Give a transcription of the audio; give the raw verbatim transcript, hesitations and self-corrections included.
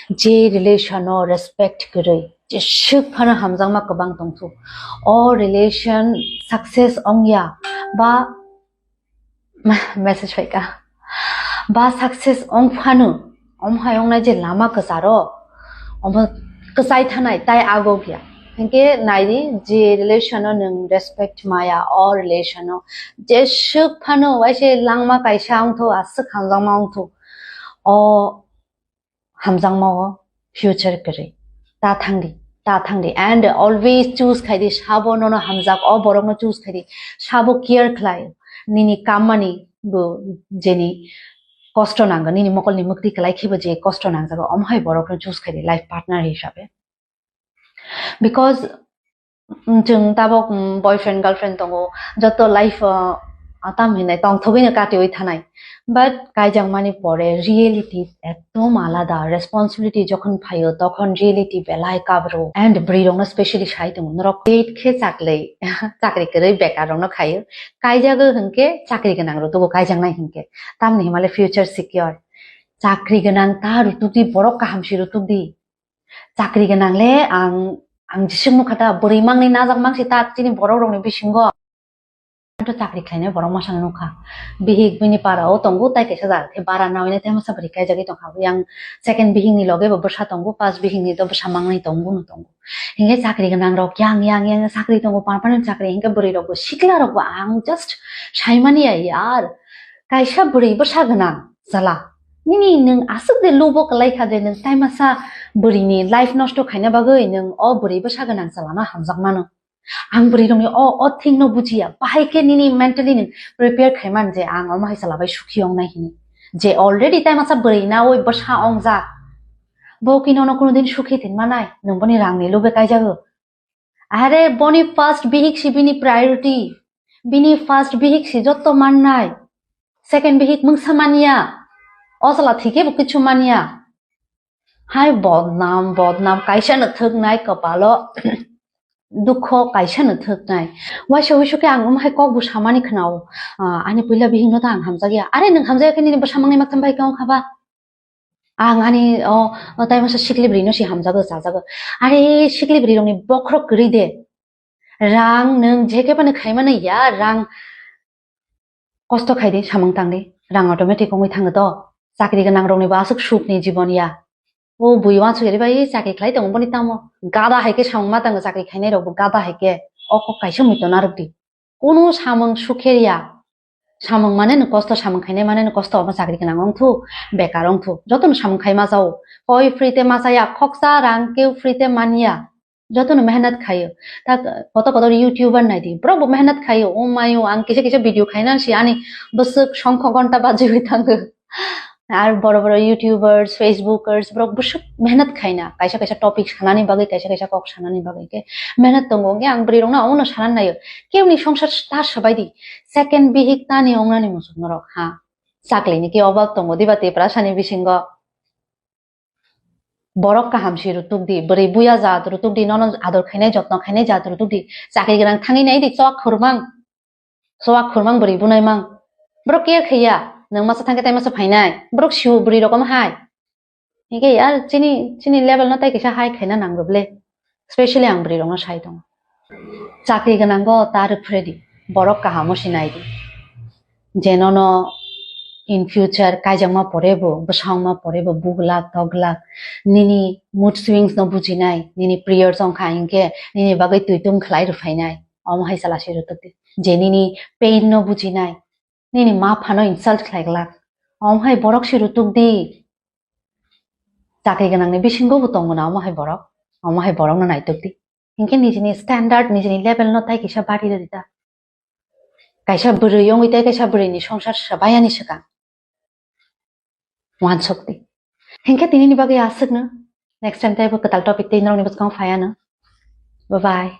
Je relation o respect kwrwi, jeswk phano hamjakma kwbang tongthok. O relation success ongya ba message phaikha. Ba success ong phano, omo hai ongnai je lama kwcharo, omo kwchai thanai tai agok ya. Hinkhe naidi, je relation o nwng respect maya, o relation o jeswk phano waise langma kaisa ongthu, aswk hamjakma ongthu, o hamjakma o future kwrwi. Ta thangdi, ta thangdi. And always choose khaidi, sabo nono hamjak, o borokno choose khaidi, sabo care khlai. Nini kammani bo jeni kosto nangkha, nini mokolni mwktwi kwlai khibo je kosto nangjago, omo hai borokno choose khaidi life partner hisabe. Because mm, chwng tabok, mm, boyfriend, girlfriend tongo, joto life, uh, atam hinai tongthogwi no katiwi thanai. But kaijakmani pore reality ekdom alada, responsibility jokhon phaio, tokhon reality belai kabro. And bwrwi rokno specially sai tongo, norok date khe chakli, chakri kwrwi bekar rokno khaio. Kaijago hinkhe chakri gwnang rok tugo kaijaknai hinkhe. Tamni himale future secure. Chakri gwnang ta rutukdi, borok kaham si rutukdi. Chakri gwnang le ang, ang jisik nukha ta, bwrwi mangni najak mangsi ta chini borok rokni bisingo. Anto chakri khlainai borok masano nukha. Bihik bini para o tongo, tai kaisa jaga khe bara nawi nai, tai masa bwrwi kaijagwi tongkha. Yang second bihik ni loge bo bwsa tongo, first bihik ni to bwsa mangni tongo no tongo. Hinkhe chakri gwnang rok yang, yang, yang chakri tongo, pan pan chakri, hinkhe bwrwi rok bo sikla rok bo ang just saimani ya yar. Kaisa bwrwi bwsa gwnang chwla. Nini nwng aswk de lubo kwlai kha je nwng tai masa bwrwini life nosto khaina bagwi nwng o bwrwi bwsa gwnang chwlano hamjak mano. Ang bwrwi rokni o, o thing no bujiya. Bahai khe nini mentally nwng prepare khaiman je ang omo hai chwla bai sukhi ong nai hini. Je already tai masa bwrwi nawi bwsa ong jak. Bo khe nono kuno din sukhi thin manai, nwng boni rang ni lubo kaijago. Are boni first bihik si bini priority. Bini first bihik si jotto mannai. Second bihik mungsa manya. O chwla thike bo kichu manya. Hai bodnam, bodnam, kaisa no thwknai kwpalo dukho, kaisa no thwknai. Waisa wuisu khe ang omo hai kok bo samani khwnao. Ah, ani puila bihik no ta ang hamjakya. Are nwng hamjakya khe nini bwsa mangni maktham bai khe ong kha ba? Ang ani o, o tai masa sikli bwrwi no si hamjago, chajago. Are sikli bwrwi rokni bokhorok kwrwi de. Rang nwng je khe phano khaimano ya, rang kosto khai di, samung tang di. Rang automatic wngwi thango to. Chakri gwnang rokni bo aswk suk ni jibon ya. O bui uansuk ri bai chakri khlai tongo boni tamo. Gada hai khe samung ma tango chakri khainai rok bo gada hai khe. O kok kaisa mui to narwk di. Kunu samung sukhe ya. Samung mane no kosto, samung khainai mane no kosto, omo chakri gwnang wng thu, bekar wng thu. Joto no samung khai ma jao. Koi free te ma chaya, khoksa rang keu free te manya. Joto no mehnat khaio. Ta kotor kotor YouTuber nai di. Borok bo mehnat khaio. O mayo, ang kisa kisa video khaina si ani bwswk songkho gonta bajiwi thango. Ar boro boro YouTubers, Facebookers, borok bwswk mehnat khaina. Kaisa kaisa topic sanani bagwi, kaisa kaisa kok sanani bagwi khe mehnat tongo. Hwnkhe ang bwrwi rokno omono sanani naio. Kebni songsar ta swbai di. Second bihik tani ongnani muchung norok ha. Chakli ni ki obab tongo diba Tiprasa ni bisingo. Borok kaham si rutuk di, bwrwi buya jat rutuk di, nono ador khainai, jotno khainai jat rutuk di. Chakri gwnang thangwi nai di, chwak khurmang. Chwak khurmang bwrwi bunai mang. Borok care khaiya, nwng masa thangkhe tai masa phainai. Borok siwo bwrwi rok omo hai. Hingke ya chini, chini level no tai kisa high khaina nango ble. Specially ang bwrwi rok no sai tongo. Chakri gwnang go ta rwphre di. Borok kaham o si nai di. Je nono in future kaijakma pore bo, bwsa wngma pore bo, buglak, toglak, nini mood swings no bujinai, nini prayers wngkha hinkhe nini bagwi twitung khlai rwphainai, omo hai chwla se rwtwk di. Je nini pain no bujinai, nini ma phano insult khlai glak, omo hai borok se rwtwk di. Chakri gwnang ni bisingo bo tongo na omo hai borok, omo hai borok no naitok di. Hinkhe nijini standard, nijini level no tai kisa bari rwdi ta. Kaisa bwrwi wngwi tei kaisa bwrwini songsar swbayani swkang. Uansukdi. Hinkhe tinini bagwi aswkno. Next time teibo kwtal topic tei norokni bwskango phaiano. Bye bye.